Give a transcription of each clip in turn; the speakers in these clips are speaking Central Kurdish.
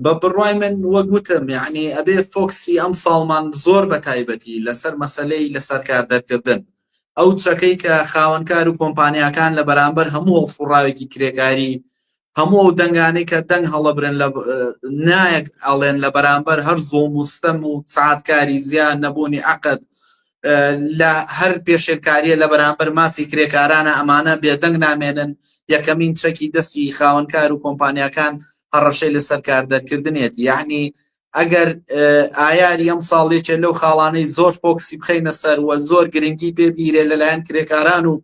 بە بڕوای من وەک وتم یعنی ئەبێ فۆکسی ئەم ساڵمان زۆر بە تایبەتی لەسەر مەسلەی لەسەر کار دەرکردن، ئەو چەکەی کە خاوەنکار و کۆمپانیاکان لە بەرامبەر هەموو هەڵسوڕاوێکی کرێکاری، هەموو ئەو دەنگانەی کە دەنگ هەڵەبرن لە نایەک ئەڵێن لە بەرامبەر هەر زۆڵم و ستەم و سەعاتکاری زیان نەبوونی عەقد لە هەر پێشێلکاریە لە بەرامبەر مافی کرێکارانە، ئەمانە بێدەنگ نامێنن. یەکەمین چەکی دەستی خاوەنکار و کۆمپانیاکان هەڕەشەی لەسەر کار دەرکردنێتی. یعنی ئەگەر ئایاری ئەم ساڵ یەکێ لەو خاڵانەی زۆر فۆکسی بخەینە سەر و زۆر گرنگی پێ بیرێ لەلایەن کرێکاران و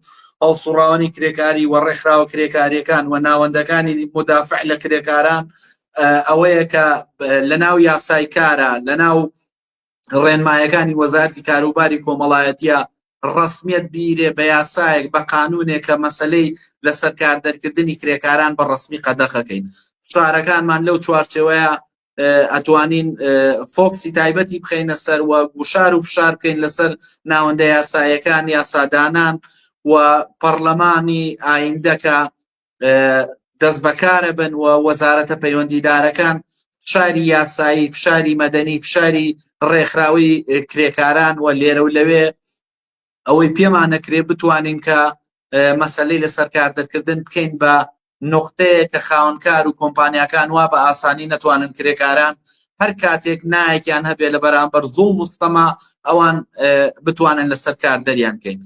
هەڵسوڕاوانی کرێکاری و ڕێکخراوە کرێکاریەکان و ناوەندەکانی مدافع لە کرێکاران، ئەوەیە کە لەناو یاسای کارە، لەناو ڕێنمایەکانی وەزارتی کاروباری کۆمەڵایەتیە ڕسمیت بیرێ بە یاسایەک، بە قانونێک کە مەسلەی لەسەر کار دەرکردنی کرێکاران بە ڕسمی قەدەخەکەین. شارەکانمان لەو چوارچێوەیە ئەتوانین فۆکسی تایبەتی بخەینە سەر و گوشار و فشار بکەین لەسەر ناوەندە یاسایەکان، یاسادانان و پەرلەمانی ئایندەکە دەست بەکارە بن و وەزارەتە پەیوەندیدارەکان، فشاری یاسایی، فشاری مەدەنی، فشاری ڕێکخراوی کرێکاران و لێرە و لەوێ ئەوەی پێمان نەکرێ بتوانین کە مەسلەی لەسەر کار دەرکردن بکەین بە نقطەیە کە خاوەنکار و کۆمپانیاکان وا بە ئاسانی نەتوانن کرێکاران هەر کاتێک نایەکیان هەبێ لە بەرامبەر زوڵم و ستەما ئەوان بتوانن لەسەر کار دەریان بکەین.